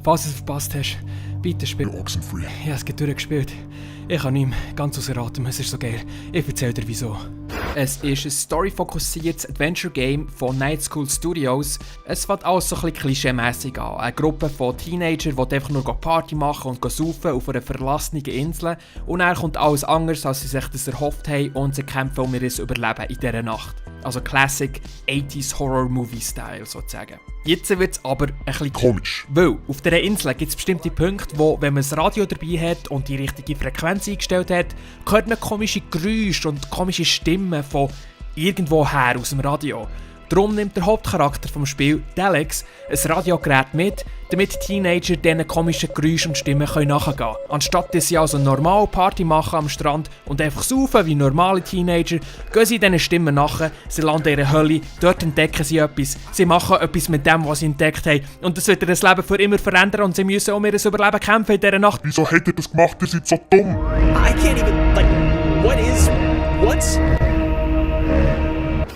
Falls du es verpasst hast, bitte spiel. Oxenfree. Ich habe es durchgespielt. Ich kann nicht mehr ganz außer Atem, es ist so geil. Ich erzähle dir wieso. Es ist ein storyfokussiertes Adventure-Game von Night School Studios. Es fängt alles so ein bisschen klischee-mässig an. Eine Gruppe von Teenagern, die einfach nur Party machen und saufen auf einer verlassenen Insel. Und dann kommt alles anders, als sie sich das erhofft haben und sie kämpfen um ihr Überleben in dieser Nacht. Also Classic 80s Horror-Movie-Style sozusagen. Jetzt wird es aber ein bisschen Komisch. Weil auf dieser Insel gibt es bestimmte Punkte, wo, wenn man das Radio dabei hat und die richtige Frequenz eingestellt hat, hört man komische Geräusche und komische Stimmen von irgendwoher aus dem Radio. Darum nimmt der Hauptcharakter vom Spiel, Alex, ein Radiogerät mit, damit die Teenager diesen komischen Geräuschen und Stimmen nachgehen können. Anstatt dass sie also normal Party machen am Strand und einfach saufen wie normale Teenager, gehen sie diesen Stimmen nach, sie landen in einer Hölle, dort entdecken sie etwas, sie machen etwas mit dem, was sie entdeckt haben und das wird ihr Leben für immer verändern und sie müssen um ihr Überleben kämpfen in dieser Nacht. Wieso hat ihr das gemacht? Ihr seid so dumm. I can't even, what's...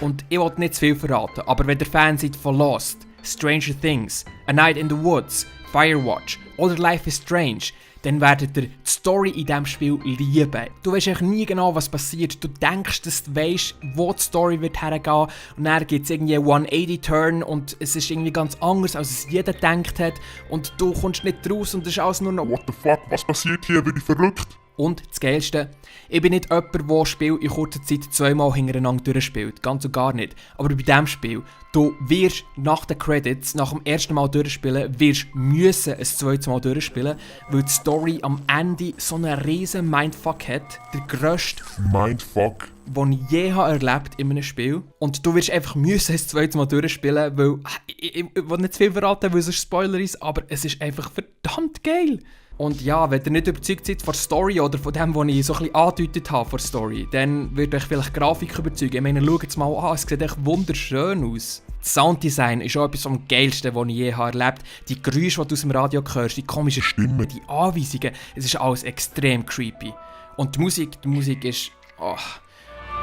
Und ich will nicht zu viel verraten, aber wenn ihr Fan seid von Lost, Stranger Things, A Night in the Woods, Firewatch oder Life is Strange, dann werdet ihr die Story in diesem Spiel lieben. Du weißt eigentlich nie genau, was passiert. Du denkst, dass du weißt, wo die Story wird hergehen und dann gibt es irgendwie einen 180-Turn und es ist irgendwie ganz anders, als es jeder gedacht hat und du kommst nicht raus und es ist alles nur noch What the fuck? Was passiert hier? Bin ich verrückt? Und das Geilste, ich bin nicht jemand, der das Spiel in kurzer Zeit zweimal hintereinander durchspielt. Ganz und gar nicht. Aber bei diesem Spiel, du wirst nach den Credits, nach dem ersten Mal durchspielen, müssen ein zweites Mal durchspielen, weil die Story am Ende so einen riesen Mindfuck hat. Der grösste Mindfuck. den ich je erlebt in einem Spiel. Und du wirst einfach ein zweites Mal durchspielen, weil ich will nicht zu viel verraten, weil es ein Spoiler ist, aber es ist einfach verdammt geil. Und ja, wenn ihr nicht überzeugt seid von der Story oder von dem, was ich so ein bisschen angedeutet habe von der Story, dann wird euch vielleicht die Grafik überzeugen. Ich meine, schaut es mal an, es sieht echt wunderschön aus. Das Sounddesign ist auch etwas vom Geilsten, was ich je erlebt habe. Die Geräusche, die du aus dem Radio hörst, die komischen Stimmen, die Anweisungen, es ist alles extrem creepy. Und die Musik ist... Oh.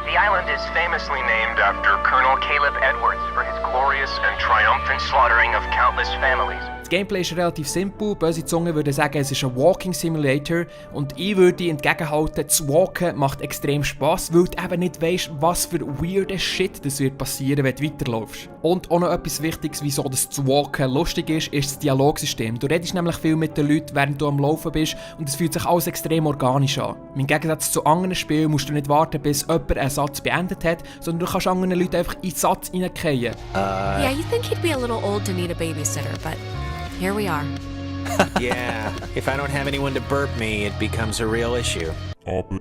The island is famously named after Colonel Caleb Edwards for his glorious and triumphant slaughtering of countless families. Das Gameplay ist relativ simpel. Böse Zungen würden sagen, es ist ein Walking Simulator. Und ich würde entgegenhalten, das Walken macht extrem Spass, weil du eben nicht weisst, was für weirde Shit das wird passieren, wenn du weiterläufst. Und auch noch etwas Wichtiges, wieso das Walken lustig ist das Dialogsystem. Du redest nämlich viel mit den Leuten, während du am Laufen bist, und es fühlt sich alles extrem organisch an. Im Gegensatz zu anderen Spielen musst du nicht warten, bis jemand einen Satz beendet hat, sondern du kannst anderen Leuten einfach in den Satz hineingehen. Yeah, you think he'd be a little old to need a babysitter, but here we are. Yeah, if I don't have anyone to burp me, it becomes a real issue. Aber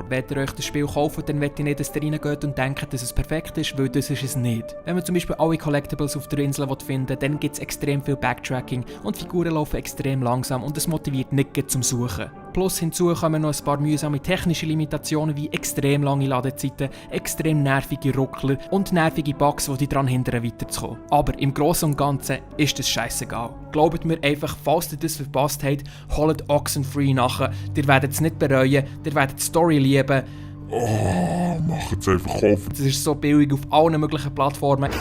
Wenn ihr euch das Spiel kauft, dann möchte ich nicht, dass ihr reingeht und denkt, dass es perfekt ist, weil das ist es nicht. Wenn man zum Beispiel alle Collectibles auf der Insel finden will, dann gibt es extrem viel Backtracking und die Figuren laufen extrem langsam und das motiviert nicht zum Suchen. Plus hinzu kommen noch ein paar mühsame technische Limitationen wie extrem lange Ladezeiten, extrem nervige Ruckler und nervige Bugs, die dich daran hindern, weiterzukommen. Aber im Großen und Ganzen ist das scheissegal. Glaubt mir einfach, falls ihr das verpasst habt, holt Oxenfree nach. Ihr werdet es nicht bereuen, ihr werdet die Story lieben. macht es einfach kaufen. Es ist so billig auf allen möglichen Plattformen.